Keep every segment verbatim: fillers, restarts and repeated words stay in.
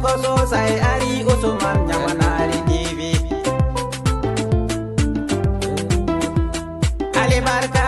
Ko sosay ari Usman Ɲamanaari T V. Ali Barka.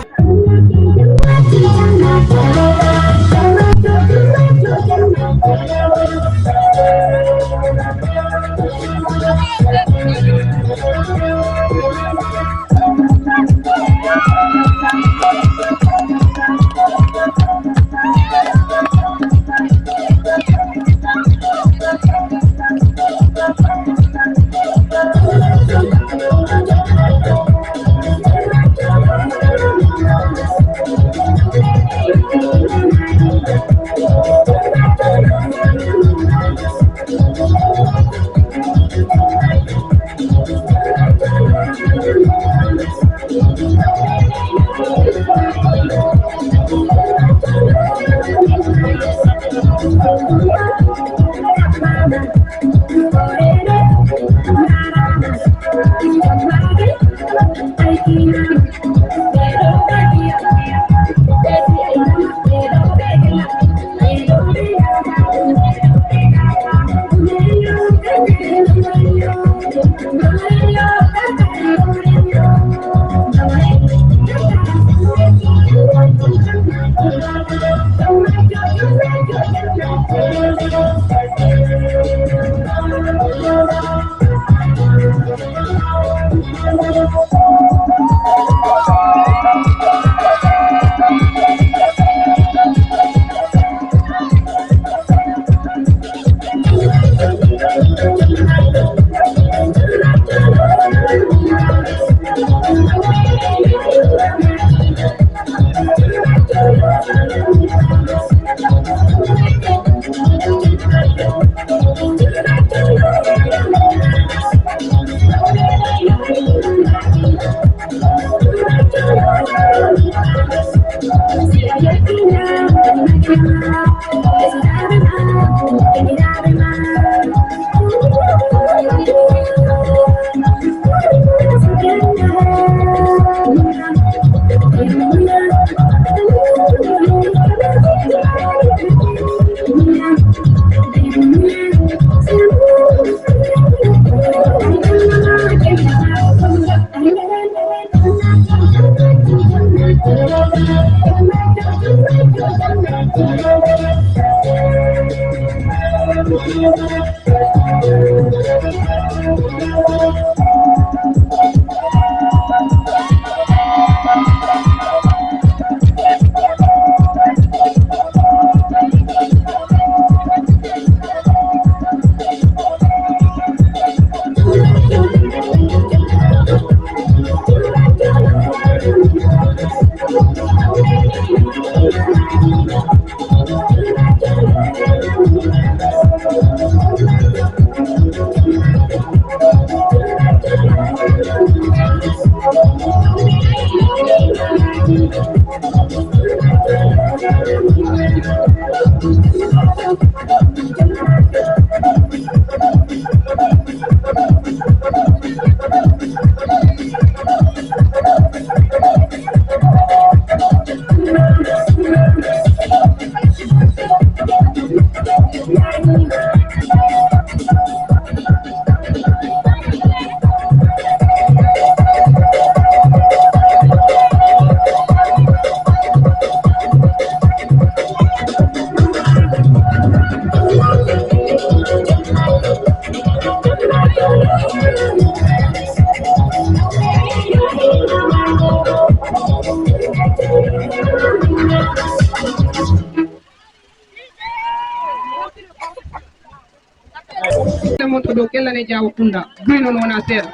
Mon to dow kellane jaawo kunda, buy noon wonaa seeɗa.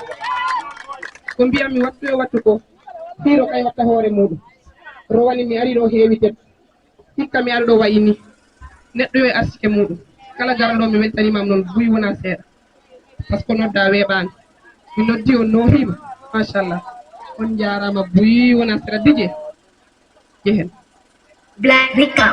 Ko mbiyammi wattu e wattu ko, hiiro kay watta hoore muuɗum. Rowani mi ari ɗo heewi tet. Hikka mi ari ɗo wayi ni. Neɗɗo yo e arsike muuɗum. Kala garɗo mi weltaniima noon buy wonaa seeɗa. Par ce que nodda weeɓaani. Mi noddi on nooriima. Machallah. On njaaraama buy wonaa seeɗa dije. Jehen. Black Rica.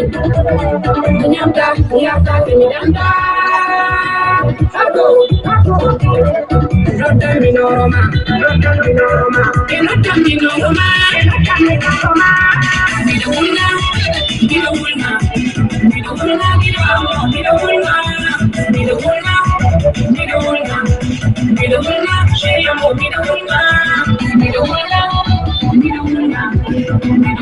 Nyamta, nyamta, mi danta. Ago, ago. Nodda mi noroma, nodda mi noroma. E nodda mi noroma, e nodda mi noroma. Mi do wulna, mi do wulna. Mi do wulna, mi do wulna, mi do wulna. Mi do wulna, mi do wulna. Mi do wulna, shey amo, mi do wulna. Mi do wulna, mi do wulna. Mi do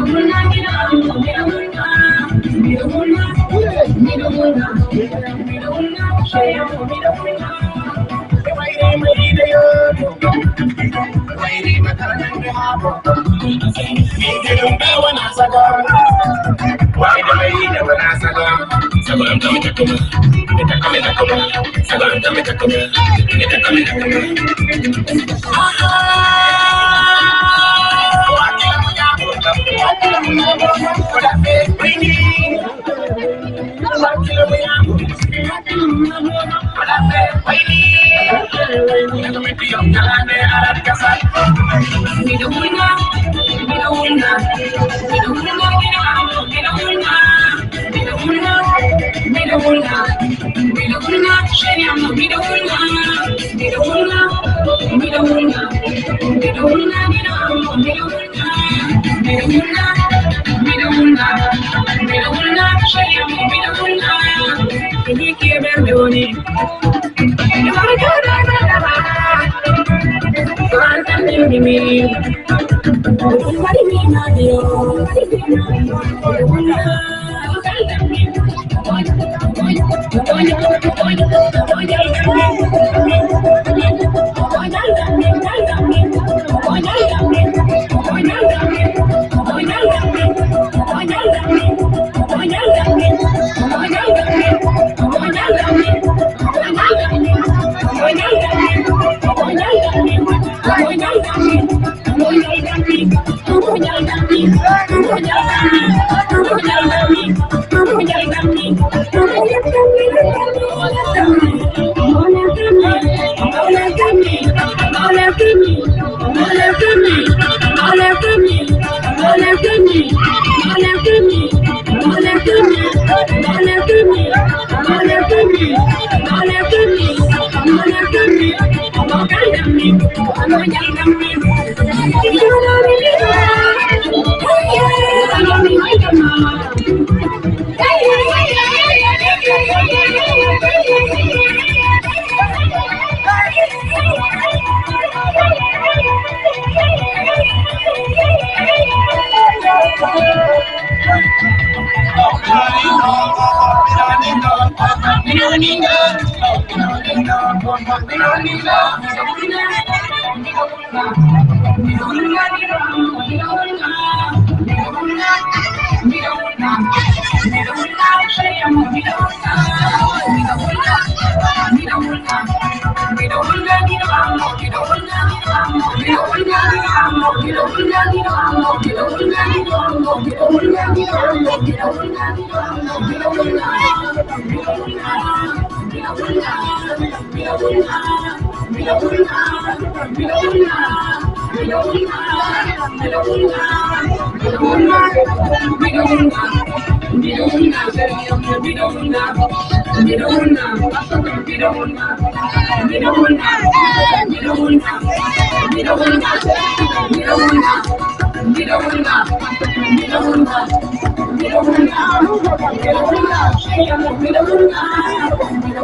wulna, mi do wulna, mi do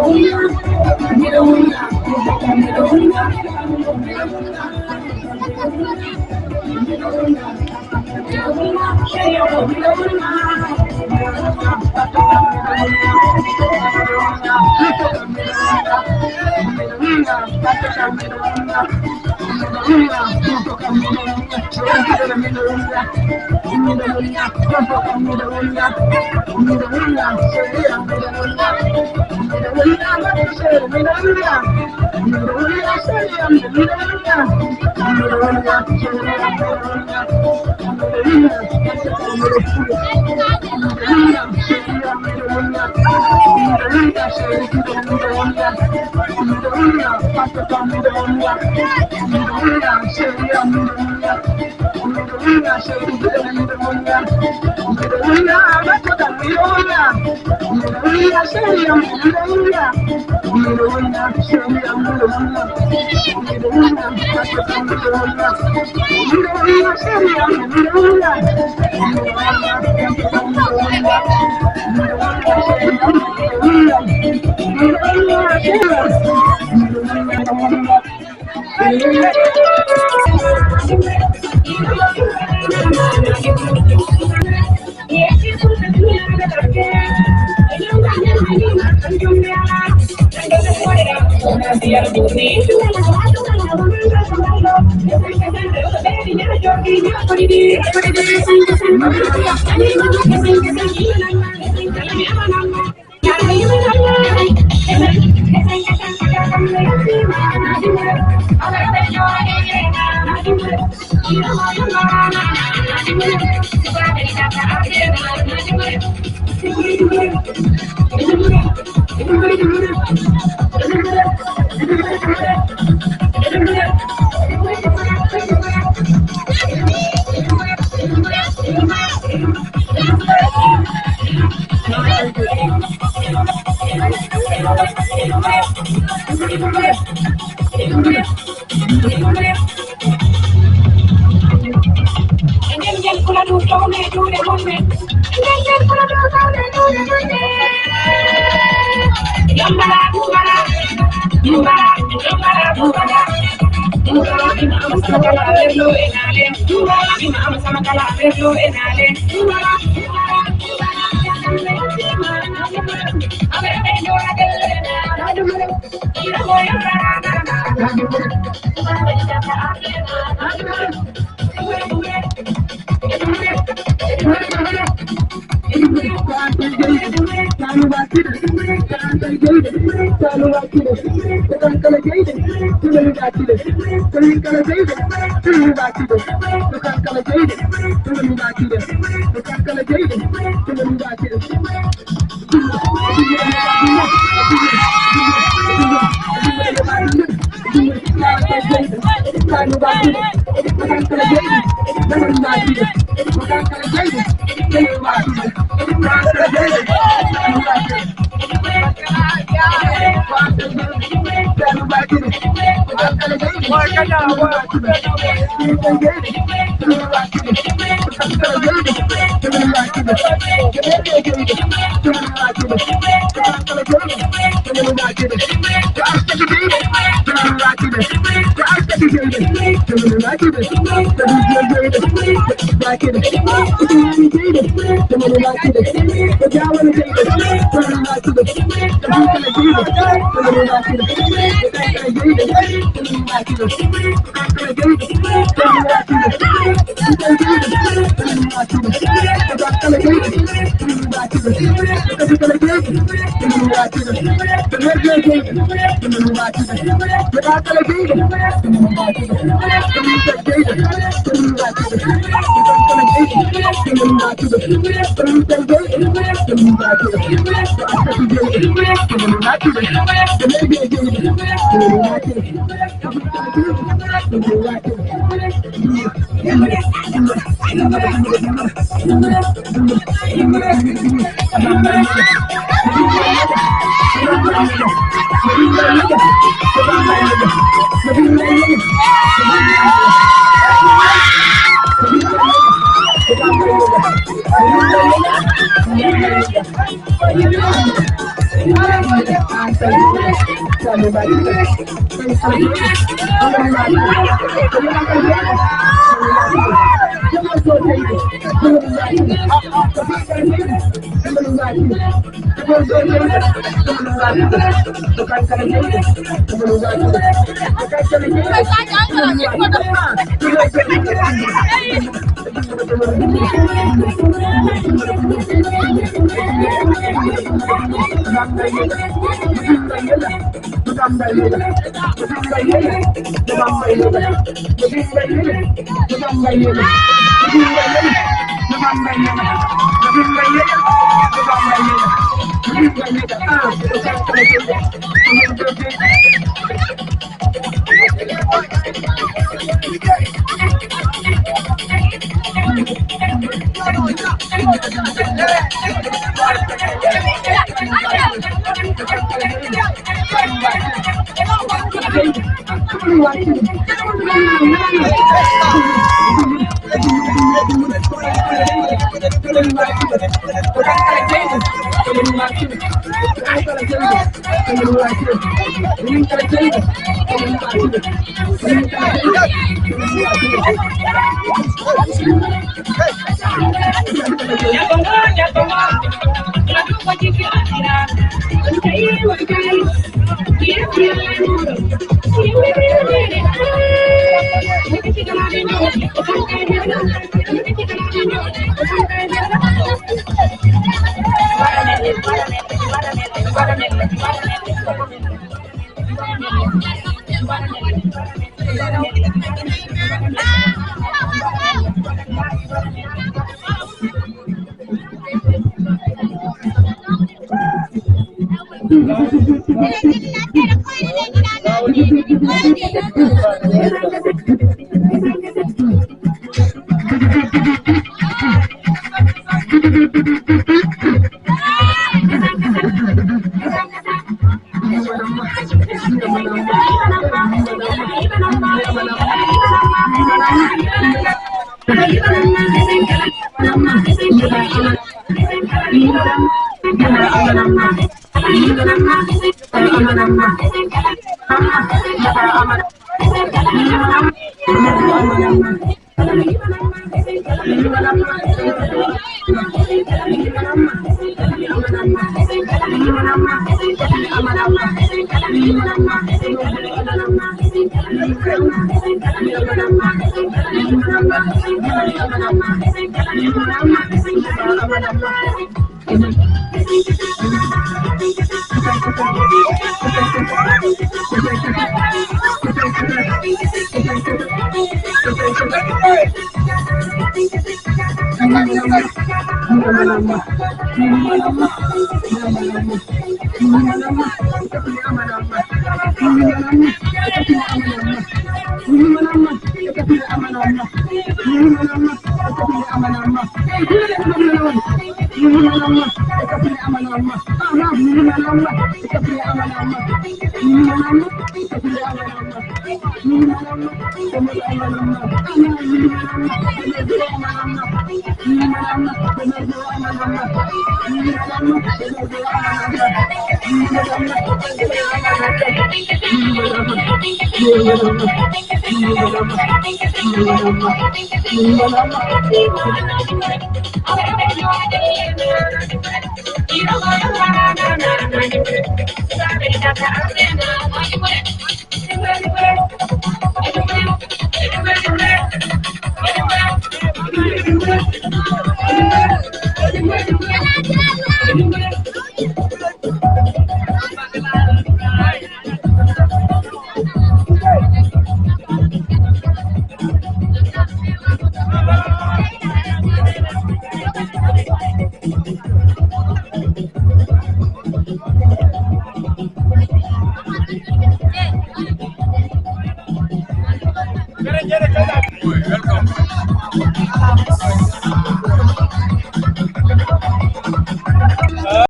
wulna.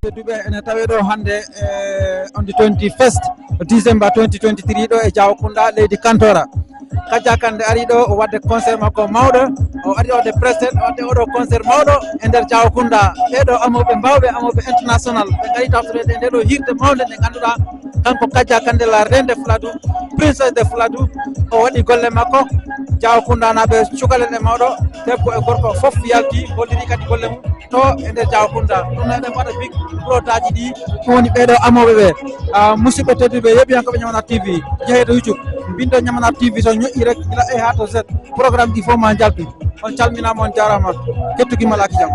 Tedduɓe, ene tawe ɗo hannde, eh, on the twenty-first December twenty twenty-three ɗo e Jawo Kunda, leydi Kantora. Kajja Kande ari ɗo o waɗde concert makko mawɗo, o ari o waɗde present, o waɗde oɗo concert mawɗo e nder Jawo Kunda. Ɓeɗo amoɓe mbawɓe, amoɓe international, ɓe ngari tawtoreede e nde ɗo hirde mawnde nde ngannduɗaa kanko Kajja Kande, la reine de Fuladu, princesse de Fuladu, o waɗi golle makko. Jawo Kunda naaɓe, cukalel e mawɗo, debbo e gorko fof yalti, holliri kadi golle mum to e nder Jawo Kunda. Ɗum noon eɗen mbaɗa big protaaji ɗi, ɗum woni ɓeɗo amoɓe ɓe. Ah, musidɓe tedduɓe, yeeɓiyankooɓe Ñamanaat T V, jehee to YouTube, mbindo Ñamanaat T V, so ñoƴƴi rek, gila A haa to Z, programme ɗi fof ma njaltu. On calminaama, on jaaraama, kettuki malaaki jam.